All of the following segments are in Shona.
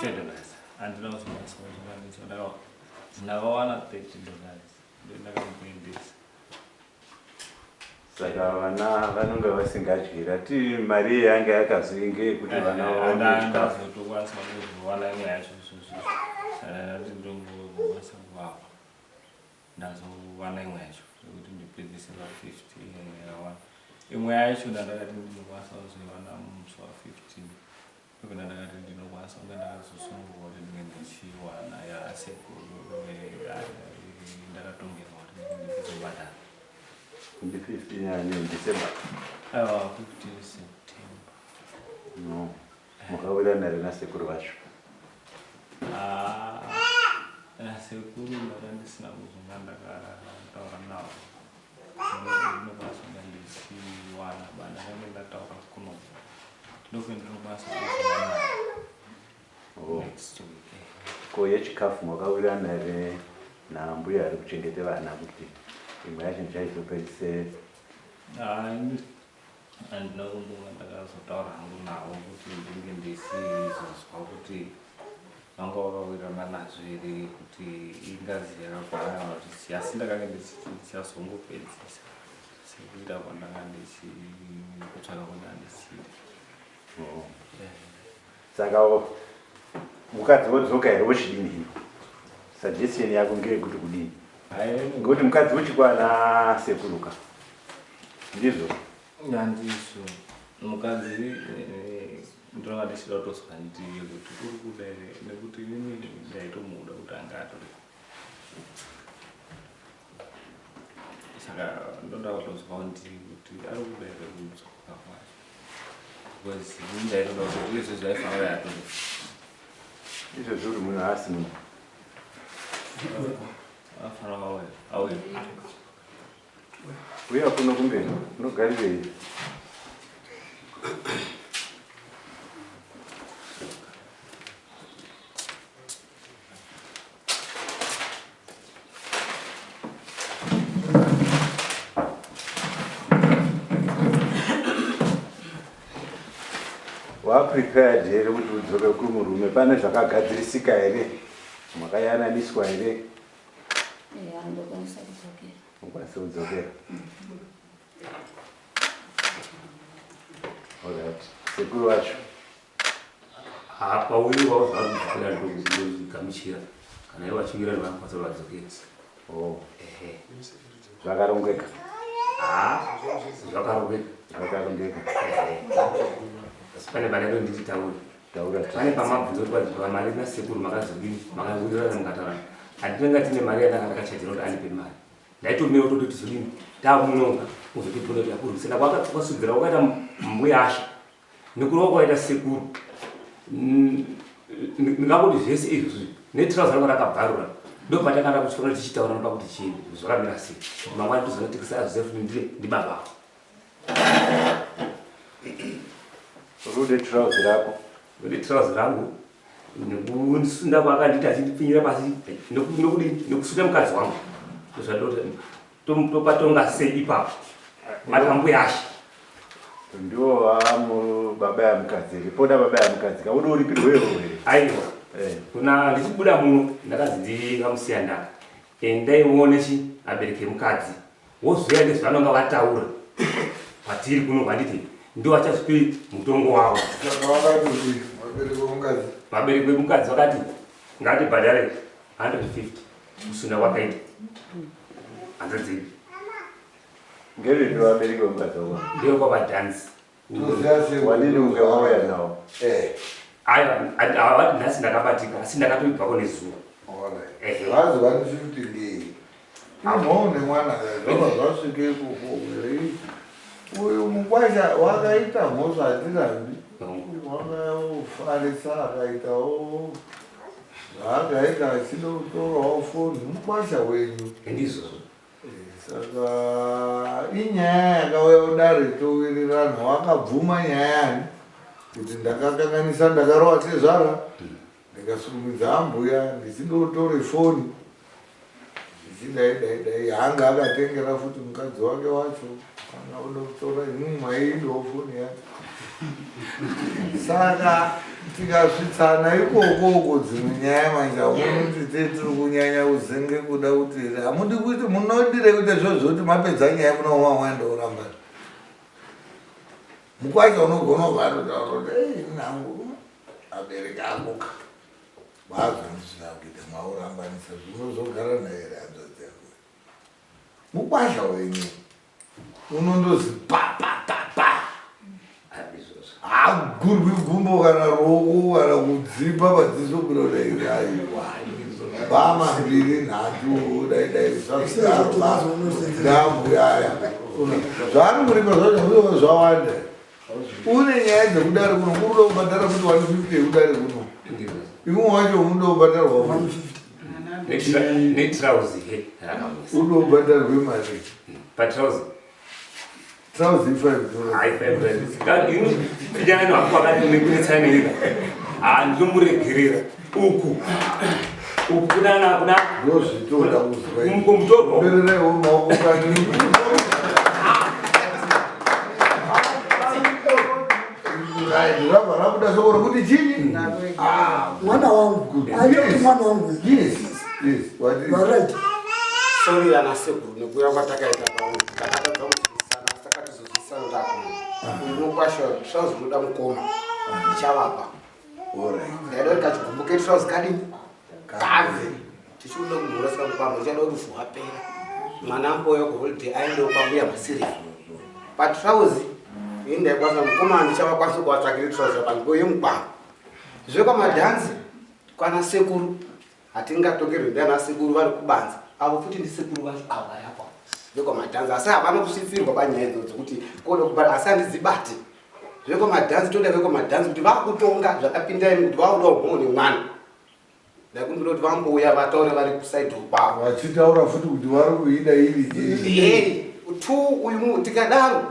$60 handina kuzokwanisa kuzokwanisa ndakawana $30 ndondakamuendesa. Saka vana vanonga vasingadyira ti mari yanga yakazoinge yekuti vana vaone chikafu. Ndazotokwanisa kuzowana imwe yacho izvozvo saka ndati ndongokwanisa kuvapa ndazowana imwe yacho yekuti ndipedzise pa 50 yakawana imwe yacho ndandakati ndinokwanisa kuzoiwana musi wa 15 Ndobva ndakati ndinokwanisa kunge ndakazosungurwa kuti ndinge ndichiwana yasekuru ndakatongerwa kuti ndinge ndichizobhadhara. Ndi 15 yani December? Aiwa 15 September. No. Makawirirana here nasekuru vacho? Ah, nasekuru ndanga ndisina kuzonga ndakataura navo. Ndinokwanisa kunge ndichiwana ba ndakange ndataura kuno. Oh. Ko yechikafu makawirirana here nambuya ari kuchengeta vana kuti imwe yacho ndichaizopedzise? Handina kumbonga ndakazotaura hangu navo kuti ndinge ndisizozwa kuti vanga vakawirirana nazvo here kuti ingazi yakakwana kana kuti asi ndakange ndichazongopedzisa. Sekuita kwandanga ndichikutsvaka kwandanga ndichiita. Oh. Saka mukadzi wodzoka here wochidini hino? Suggestion yako ngeyekuti kudini? Ngekuti mukadzi wochikwana sekuruka. Ndizvo? Ndizvo. Mukadzi eh, ndinonga ndichida kutozwa ndiye kuti uri kuda here nekuti inini ndaitomuda kuti anga atori saka ndoda kutozwa kuti kuti ari kuda here kudzoka kwacho because ini ndaitoda kuti izvo zvaifanira yatori izvo zviri munhu haasi munhu afanira auya auya uya kuno kumberi unogarirei Waprepared here kuti udzoke kumurume? Pane zvakagadzirisika here? Makayananiswa here? Eya, ndokwanisa kudzokera. Ukwanisa kudzokera. Alright. Sekuru vacho. Apa uyu wauzvakudzokera ndokugamuchira kana ivo vachingira vanokwanisa vadzokera. Oh. Ehe. Zvakarongeka. Ah, zvakarongeka. Zvakarongeka. Ehe. Asi pane pane nditi taura. Taura. Pane pamabvunzo kuti pamari nasekuru makazodini makawirirana mukataura. Handinanga tine mari yandanga ndakachajira kuti andipe mari. Ndaitomira kutoti tizodini tamunonga uzotibvunza kuti akurwisana kwakasudzira kwakaita mbuya asha Nekurova kwaita sekuru ndingangoti zvese izvozvi netrauza rangu rakabvarura ndopatakanda kuswera tichitaurana pakuti chii zvakamira sei mangwana tozoona tikisazviziva kuti ndire ndibaba rude trauzi rako rude trauzi rangu nekusunda kwakandiita achindipfinyira pasi nokudii nekusunda mukadzi wangu ndozvandoti Topatonga sei ipapo? Matambuya ashe. Ndiwo vamu baba ya mukadzi here? Poda baba ya mukadzi ka udo uripirwe wewe here? Aiwa. Eh. Kuna ndichibuda muno ndakazi ndikamusiya ndaka. Endai uone chi abereke mukadzi. Wozouya nezvavanonga vataura. Patiri kuno handiti ndiwo achazopi mutongo wavo. Saka vakati kuti vabereki vemukadzi. Vabereki vemukadzi vakati ngatibhadhare 150. Kusunda kwakaita hanzvadzi ngevepi vabereki vemukadzi wako ndiyo kwavadhansi wadini kunge wauya nawo eh. aiwa havati nhasi ndakabatika asi ndakatoibvako nezuva vazi 150 ngei imhou nemwana zvava zvasvike ikoko uyu mukwasha wakaita mhosva hatirambi wakafarisa akaitawo Zvaakaita achida kutorawo foni mukwasha wenyu. Ndizvozvo. Eh, saka inyaya yakauya kudare towirirana wakabvuma nyaya yani kuti ndakakanganisa ndakarova tezvara ndikasumidza ambuya ndichidotore foni ndichidai dai dai hanga akatengera futi mukadzi wake wacho anga oda kutora imwe maiidawo foni yacho. Saka tikasvitsana ikoko uko dzimwe nyaya manje hamunoti te tiri kunyanya kuzenge kuda kuti hamudi kuti munodire kuita zviro zvekuti mapedza nyaya kuna umwe waenda kuramba mukwacha unogona kuvatotaura kuti ei nangu abereki anguka vazondisina kuita maurambanisa zvinozogara naye here hanzvadzi yako mukwasha wenyu unondozi pa pa pa pa hagurwi gumbo kana ruoko kana kudzimba madziso kudai aiwa bama mbiri nhatu dai dai zvaambuya aya zvaari kuripa zvacho zvawanda une nyaya dzekudare kuno kuruda kubhadhara kuti 150 yekudare kuno imwe wacho unoda kubhadharwa netrauzi he unoda kubhadharwe mari patrauzi trauzi i5 dollars handinomuregerera uku uku kunana kuna ndozvitoda kumutorwa kuzwaberereiwo maoko kani rabva rabuda soko rokuti chini ah, mwana wangu aitoti mwana wangu yes yes what is right sorry ana sekuru nekuuya kwatakaita pano takatadza kuzwisana asi takatizozwisana takuno uyu mukwasha trouse unoda mukoma ndichavapa ndaida kuti kachigumbu ketrouse kadini kabve tichikuda kumhoresa mukwambo ndichada kuti fuha pera mwana ambouya kuholiday aendewo kwambuya masirivha patrouse ini ndaikwanisa mukoma ndichavakwanisa kuvatsvakire trouse panzvimbo yemukwambo zvekwamadhanzi kwana sekuru hatingatongerwi ndiana sekuru vari kubanza avo futi ndisekuru vacho avo vari apo vekwamadhanzi asi havana kusvitsirwa panyaya idzodzo kuti koda kubara asi handidzibati zvekwamadhanzi toda vekwamadhanzi kuti vakutonga zvakapinda imi kuti vakudawo mhoo nemwana ndakumbira kuti vambouya vataure vari kusaidhi kwavo vachitaura futi kuti vari kuida iri Hey, two uyu tikadaro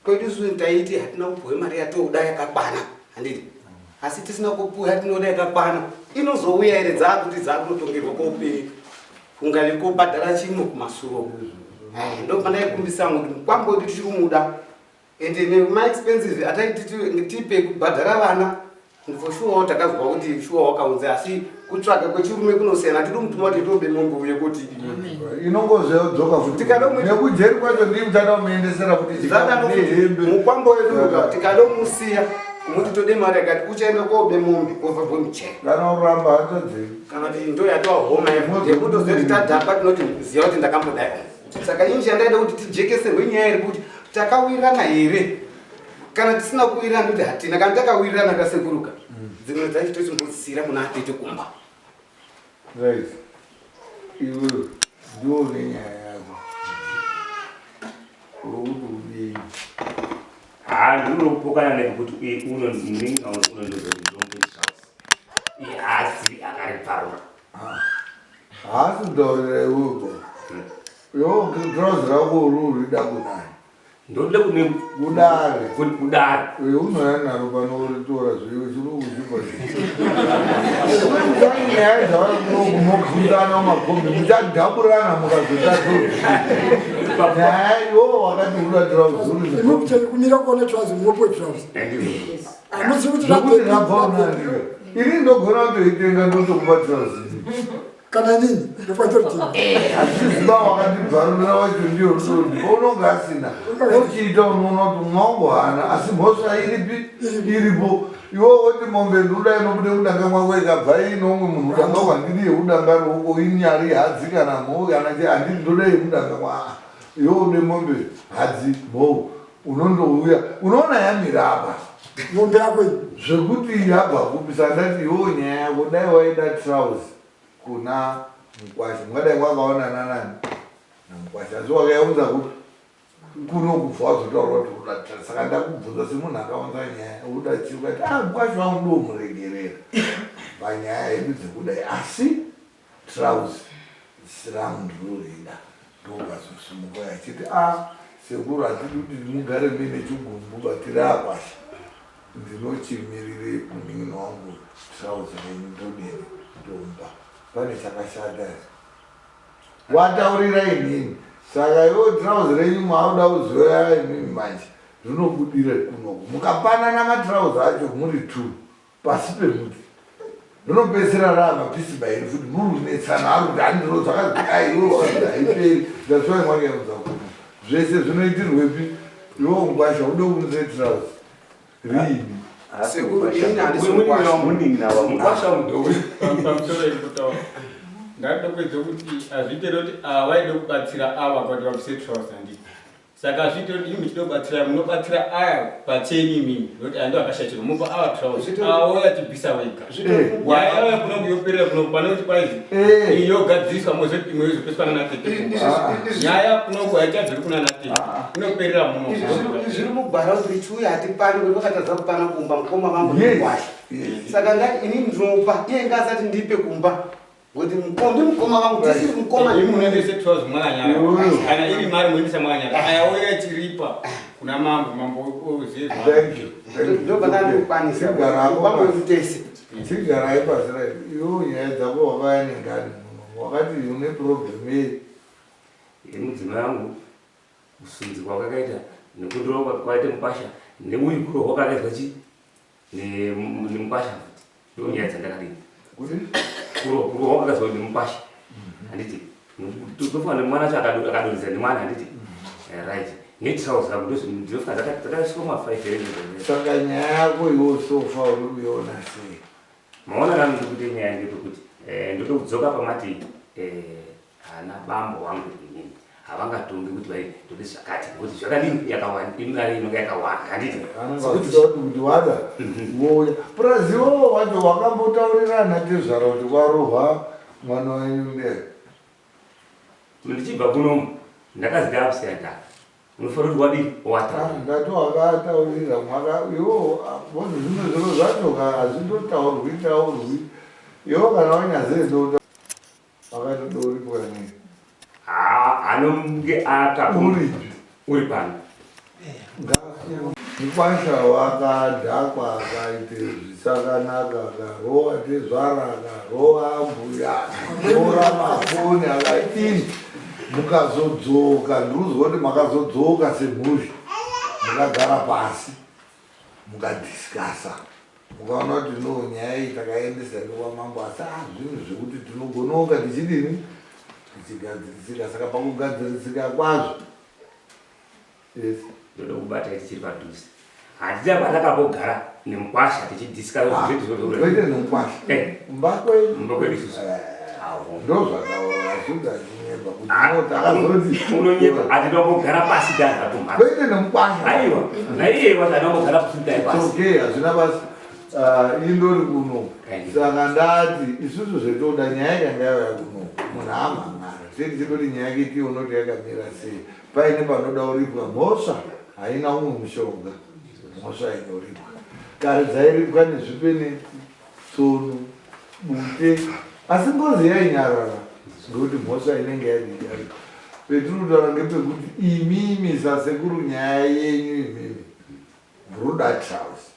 kwedu isu taiti hatina kupuwe mari yatoda yakakwana handiti asi tisina kupuwa yatinoda yakakwana inozouya here dzakuti dzakunotongerwa kope kungave kobhadhara chimwe kumasuro eh, ndopandaikumbisa kuti mukwambo wedu tichiri kumuda ende nemaexpensive ataiti tipe kubhadhara vana for sure takazwa kuti shuwa wakaunza asi kutsvaga kwechirume kunosiyana tiri mutuma kuti tobe mombe uye kuti inongozodzoka futi nekujeri kwacho ndii muchada kumuendesera kuti chikafu mukwambo wedu tikada kumusiya kumuti tode mari akati uchaenda kobe mombe ovabwe muchero kana uramba hatodzei kana kuti ndo yatova homa yekutoziva kuti tadhakwa tinoti ziva kuti ndakambodai saka inji yandaida kuti tijekeserwe nyaya iri kuti takawirirana here kana tisina kuwirirana kuti hatina kana takawirirana kasekuruka dzimwe dzacho tochimbosiyira muna atete kumba right iwe ndiwo une nyaya yako urikuti udii ha ndinopokana nekuti uno unondozoihaasi akaribvarura haasi kutaurira iwewe iwe trouser rako uri urida kunani ndoda kune kudare kudare uye unouya naro pano uritora zviwe chiri kuchipa nyaya dzavanobvunzana mumakombi muchadhaburana mukazotadza nyaya iwo wakati uda trouser kumira kuona trouser muopo trouser hamuzi kuti zvekuti rabva unandika ini ndogona kutoitenga ndotokupa trouser kana nini ndokwatoritenga hatiziva wakandibvarurira wacho ndiyo rudodi unonga asina uchiita unoona kuti mwangu haana asi mhosva iripi iripo iwe woti mombe ndoda inobude kudanga mwako ikabva inomwe munhu udanga kwandiri yeudanga ruoko inyari hadzi kana mhou kana che handiti ndoda yekudanga mwa iwe ude mombe hadzi mhou unondouya unoona yamira apa mombe yako iyi zvekuti yabva kupi saka ndati iwewo nyaya yako dai waida trouser kuna mukwasha mungadai kwakaonana nani namukwasha asi wakaunza kupi kuno kubva wazotaura kuti uda trouser saka ndakubvunza semunhu akaunza nyaya uda chii ukati ah mukwasha wangu ndomuregerera panyaya yedu dzekudai asi trouser rangu ndinorida ndokazosimuka achiti a sekuru hatidi kuti mugare muine chigumbu batiri akwasha ndinochimirire munin'ina wangu trouser renyu ndodini ndomupa pane chakashata here wataurira inini saka iwo trouser renyu maakuda kuzoya imimi manje. Rinobudira kunoku. Mukapanana matrouse acho muri two pasi pemuti. Rinopedzisira rava mapisi mairi futi muri kunetsana ari kuti handiro dzakadai iwe wakati haiperi. That's why mwakaunza kuno. Zvese zvinoitirwepi? Iwe ungwasha ude kuunze trouse. Riini? Sekuru ini handisi mukwasha. Munin'ina Mukwasha mudoko. Pamusoro yekutaura ndatoda kuedza kuti hazviite kuti ava vaide kubatsira ava kuti vabvise trouser handiti saka hazviite kuti imi muchida kubatsira munobatsira aya pachenyu imimi nokuti aya ndo akashachirwa mopa ava trouser ava wouya achibvisa wega nyaya yauya kuno yoperera kuno pane kuti kwaizi iyi yogadziriswa mozoti imwe yozopeswa nana tete nyaya kunoku haichabviri kuna natete inoperera muno. Izvi zviri mugwara kuti richiuya hatipani kuti vakatadza kupana kumba mukoma vangu nemukwasha. Saka ndati inini ndinopa iye ngaasati ndipe kumba kuti ndi mukoma vangu tisiri mukoma. Imi munoendese trouser mwakanyara kana iri mari munoendesa mwakanyara aya ouya achiripa kuna mambo mambo oziva. Thank you. Ndobva ndandikukwanisa vangu tese. Chigarai pasi right. Iwe nyaya dzako wakauya nengani muno. Wakati une problem yei? Mudzimai wangu kusunzirwa kwakaita nekundirova kwaita mukwasha neuyu kurohwa kwakaitwa chi nemukwasha futi ndo nyaya dzandakadini kurohwa kwakaitwa nemukwasha handiti tofanira nemwana acho akadonhedza nemwana handiti right netrauza rangu ndozvinofanira dzakaiswa ma5 here. Saka nyaya yako iwe sofa uri kuiona sei? Maona rangu ndikuti nyaya ndepekuti ndoda kudzoka pamati ana bambo wangu inini havangatongi kuti vai tode zvakati nekuti zvakadini yakawanda imari inonga yakawanda handiti. Kuti wada vouya purazi iwowo wacho wakambotaurirana tezvara kuti kwarohwa mwana wenyu ndee. Ndichibva kunomu ndakazi ndaakusiyana unofanira kuti wadii wataura. Ndati wakataurira mwaka iwo bozi zvimwe zviro zvacho hazvindotaurwi taurwi iwo kana wanyazedo wakatodoripwa nei. Anonge aka uripi uri pano mukwasha wakadhakwa akaite zvisakanaka akarowa tezvara akarowa mbuya akatora mafoni akaidini mukazodzoka ndikuzwa kuti makazodzoka semhuri mukagara pasi mukadhiskasa mukaona kuti no nyaya iyi takaendesa nekwamambo asi zvinhu zvekuti tinogonoka tichidini tichigadzirisika saka pakugadzirisika kwazvo yes. Ndoda kubata tichiri padhuze handina patakambogara nemukwasha tichidhiskasa Kwete nemukwasha kumba kwedu kumba kwedu isusu ndozvataura zvingachinyeba kuti no takazoti unonyepa hatinombogara pasi dazva kumhatso kwete nemukwasha aiwa naiye wacho anombogara pasi dai It's pasi okay hazvina basa indori kuno saka ndati isusu zvetoda nyaya yanga yauya kuno munhu amhan'ara sei tichitoti nyaya yake tione kuti yakamira sei paine panoda uripwa mhosva haina umwe mushonga mhosva inoripwa kare dzairipwa nezvipeneti tsono bute asi ngozi yainyarara ngekuti mhosva inenge yadii yaripwa petiri kutaura ngepekuti imimi sasekuru nyaya yenyu imimi muruda trouse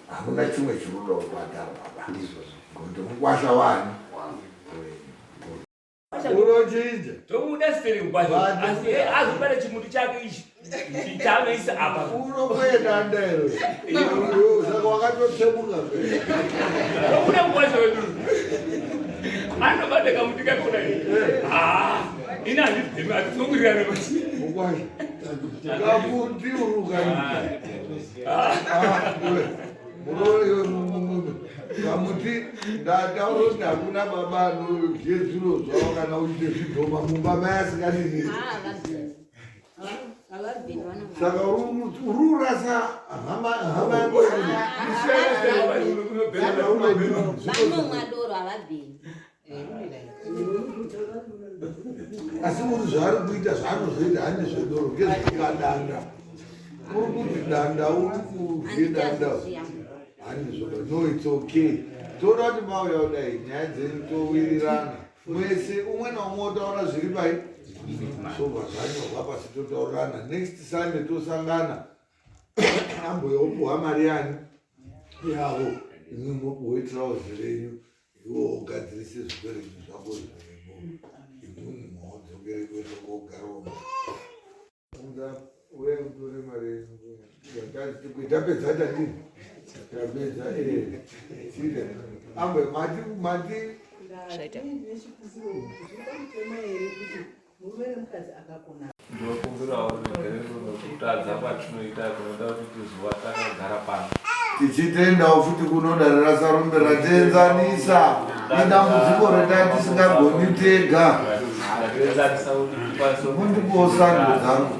hamuna chimwe chiruda kubhadhara baba ngokuti mukwasha wani unochinja tomuda siteri mukwasha asi azobata chimuti chake ichi chaanoisa apa unokwenda ndero saka wakatotsemuka tomuda mukwasha wedu anobata kamuti kake kudai ini handibvemi hatinowirirana mukwasha kamuti uruka kamuti ndataura kuti hakuna baba anodye zviro zvavo kana uite zvidhoma mumba mai asingadini saka uri urasa hama yako vanomwa doro havabvini asi uri zvaari kuita zvaanozoita handi zvedoro ngezvikadanda uri kuti danda uri kudye danda handizvo no it's okay toda kuti mauya kudai nyaya dzenyu towirirana mwese umwe naumwe otaura zviri pai sobva zvanyorwa pasi totaurirana next Sunday tosangana ambuya opuhwa mari yani yavo imwe mopuhwe trauzi renyu iwo ugadzirise zvikwereti zvako zvirimo imwimwe mwaodzokere kuenda kogara. Uye mutore mari yenyu. Tapedza tadini? Tapedza eh. Chide. Ambe mati mati Zvaita. Ndinokumbirawo ruregerero nekutadza kwatinoita kunoita kuti tizuva takagara pano. Tichitendawo futi kuno dare raSarumbe ratienzanisa nedambudziko retatisingagoni tega. Ratienzanisa kuti tikwanise Mundipowo sando dzangu.